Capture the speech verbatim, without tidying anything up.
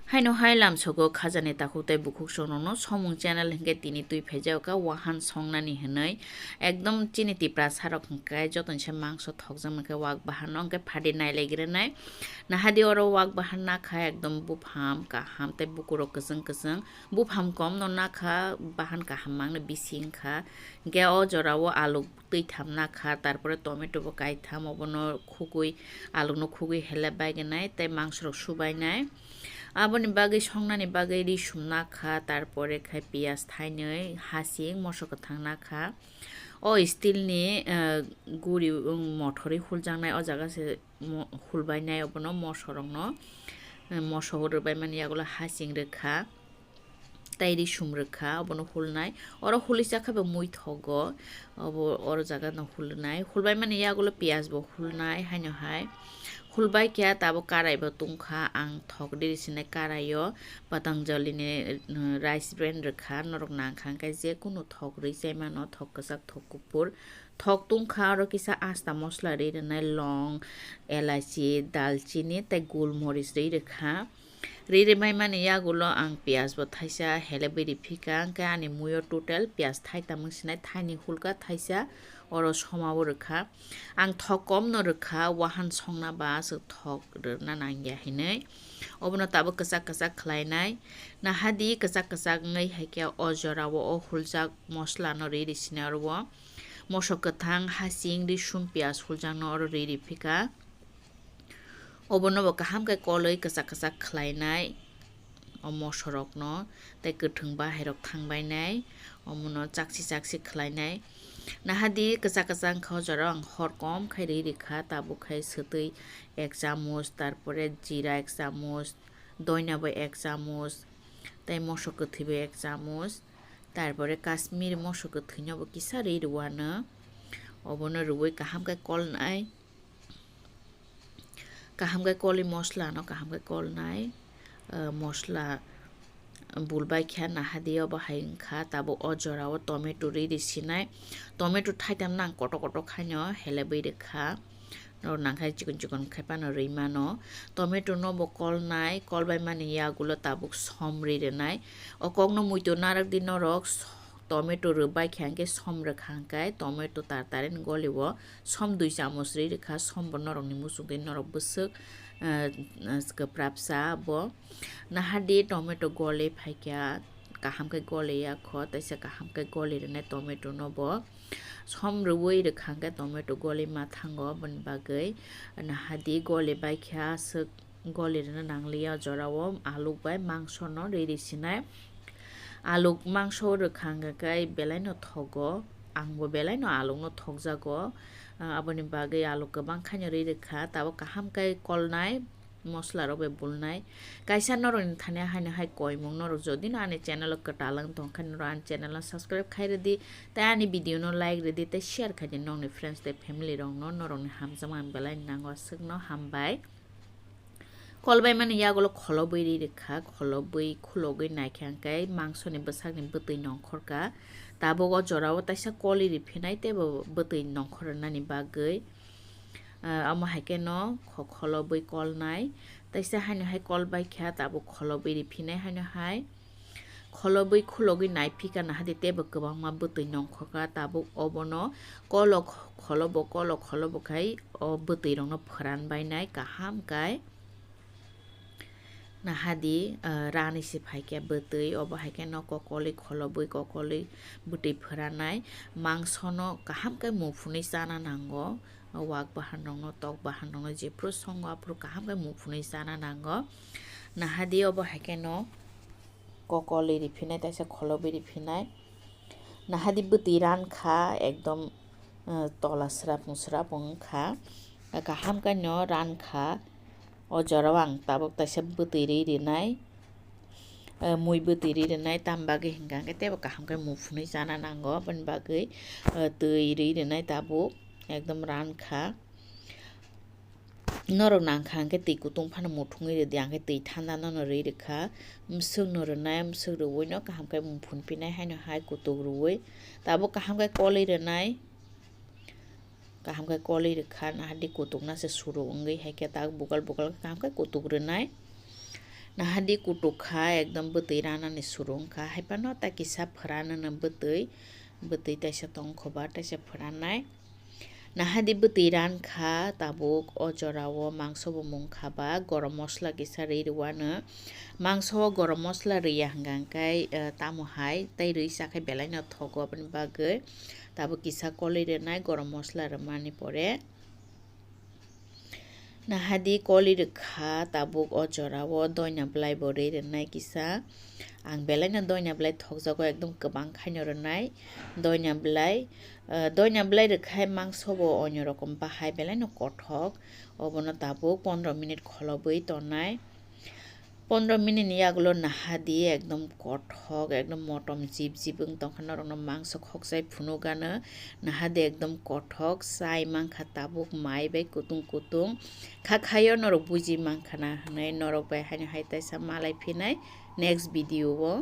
Haino hai lamsogo khajani takhuk tei bukhuk songrokno somung channel hinkhe tini twi phaijago kha wahan songnani hinwi. Ekdom chini Tiprasa rok hinkhe jotoni se mangso thokjak mankhe wak bahan no hinkhe phadi nailaigrwnai. Nahadi oro wak bahan nakha ekdom bupham kaham tei bukurok kwchwng kwchwng. Bupham komno nakha bahan kaham mangno bisi wngkha. Hinkhe o jorao aluk twi tham nakha, tarpore tomato bo kaitham, obono khugwi, alukno khugwi hele baigenai tei mangsorok subainai. Aboni bagwi songnani bagwi ri sum nakha, tarpore khe piyaj thainwi, hasing, moso kwthang nakha. O steel ni, eh, guri, um, mothorwi huljaknai, o jaga se mo-, hulbainai obono mosorokno, eh, moso rwbaimani yagulo hasing rwkha. Tei ri sum rwkha, obono hulnai. Oro hului chakha bo mui thogo, obo oro jaga no hulnai. Hulbaimani yagulo piyaj bo hulnai, haino hai. Hulbai khe tabuk karai bo tungkha, ang thok riri sinai karai o Patanjali ni, uh, rice bran rwkha, norok nangkha hwnkhe je kunu thok rwi chai mano, thok kwchak, thok kuphur. Thok tungkha, oro kisa asta mosla ri rwnai, long, elaichi, dalchini tei gulmoris ri rwkha. Ri rwmai mani yagulo ang piyaj bo thaisa helebwi riphika, hwnkhe ani muio total piyaj thaitamo sinai, thaini hulka thaisa, oro somao rwkha. Ang thok komno rwkha, wahan songna ba aswk thok rwna nangya hinwi. Obono tabuk kwchak kwchak khlainai. Nahadi kwchak kwchak wngwi haikhe o jorao o huljak moslano ri ri sinai oro o. Moso kwthang, hasing, risum, piyaj huljakno oro ri riphika. Obono bo kaham khe kolwi kwchak kwchak khlainai o mosorokno, tei kwthwng bahairok thangbainai, omono chakchi chakchi khlainai. Nahadi kwchak kwchak wngkha o jorao ang hor kom khai ri rikha, tabuk khai swtwi ek chamuch, tarpore jira ek chamuch, doina bai ek chamuch, tei moso kwthwi bai ek chamuch, tarpore Kashmiri moso kwthwino bo kisa ri rwano, obono rwui kaham khe kolnai. Kaham khe kolwi mosla no kaham khe kolnai, ah, mosla bulbai khe nahadi obo hai wngkha, tabuk o jora o tomato ri ri sinai, tomato thaitam nang kotor kotor khaino helebwi rwkha, norok nangkhe chikon chikon khai phano rwi mano, tomato no bo kolnai, kolbai mani yagulo tabuk som ri rwnai, o kokno muitu narwk di norok, tomato rwbai khe hwnkhe som rwkha hwnkhe tomato tar tari ni goli o som dui chamuch ri rwkha, som bo norok ni muchungtwi norok bwswk, eh, kwprapsa bo. Nahadi tomato goli phaikha, kaham khe goli ya kho, teisa kaham khe goli rwnai tomato no bo. Som rwui rwkha hwnkhe tomato goli ma thango, aboni bagwi nahadi goli bai khe aswk goli rwna nangliya o jora o aluk bai mangso no ri ri sinai. Aluk mangso rwkha hwnkhe belai no thogo, ang bo belai no aluk no thokjago, ah, aboni bagwi aluk kwbang khaino ri rwkha, tabuk kaham khe kolnai, mosla rok bai bulnai. Kaisa norok ni thani haino hai koimung, norok jodi no ani channel o kwtal wng tongkha norok ani channel no subscribe khai rwdi, tei ani video no like rwdi, tei share khai di nokni friends tei family rok no, norok ni hamjakma ang belai nango aswk no hambai. Kolbai mani yagulo kholobwi ri rwkha, kholobwi khulogwi naikha hwnkhe mangsoni bwsakni bwtwi nongkhorkha. Tabuk o jorao taisa koli riphinai teibo bwtwi nongkhor rwnani bagwi, ah, omo hai kheno kho-, kholobwi kolnai. Taisa haino hai kolbai kha, tabuk kholobwi riphinai haino hai. Kholobwi khulogwi naiphikha nahadi teibo kwbangma bwtwi nongkhorkha, tabuk obono kolo kh-, kholobo, kolo kholobo khai o bwtwi rokno phwran bainai kaham khai. Nahadi, ah, rani se phaikha bwtwi, obo hai kheno kokoli kholobwi kokoli bwtwi phwranai mangsono kaham khe muphunwi chana nango, wak bahan rokno, tok bahan rokno jephru songo aphuru kaham khe muphunwi chana nango. Nahadi obo hai kheno kokoli riphinai, taisa kholobwi riphinai. Nahadi bwtwi rankha, ekdom, eh, tola srapung srapung wngkha. Kaham khe no rankha. O jorao ang tabuk taisa bwtwi ri rinai. Eh, mui bwtwi ri rinai, tam bagwi hwnkha hwnkhe teibo kaham khe muphunwi chana nango, aboni bagwi, eh, twi ri rinai tabuk, ekdom rankha. Norok nangkha hwnkhe twi kutung phano muthungwi rwdi, ang khe twi thanda no rwi rwkha. Bwswk no rwnai, bwswk rwui no kaham khe muphun pinai haino hai kutuk rwui. Tabuk kaham khe kolwi rwnai. Kaham khe kolwi rwkha, nahadi kutukna se suru wngwi hai khe tak bugal bugal kaham khe kutuk rwnai. Nahadi kutuk kha, ekdom bwtwi ranani suru wngkha, haiphano ta kisa phwranano bwtwi, bwtwi taisa tongkhoba, taisa phwrannai. Nahadi bwtwi ran kha, tabuk o jorao mangso bo mung kha ba, gorom mosla kisa rwi rwano. Mangso o gorom mosla rwya hwnkha hwnkhe, eh, tamo hai tei rwi chakhai belai no thogo, aboni bagwi tabuk kisa kolwi rwnai gorom mosla rwmani pore. Nahadi kolwi rwkha tabuk o jorao doina bwlai bo rwi rwnai kisa. Ang belai no doina bwlai thokjago, ekdom kwbang khaino rwnai doina bwlai. Ah, doina bwlai rwkhai mangso bo onyo rokom bahai belai no kothok. Obono tabuk pondro minute kholobwi tonai. Pondro minute ni yagulo nahadi ekdom kothok, ekdom motom jip jip wng tongkha, norokno mangso khokchai phunukgano. Nahadi ekdom kothok, chai mankha tabuk mai bai kutung kutung. Kha khaio norok buji mankha na hwnwi, norok bai haino hai taisa malai phinai next video o.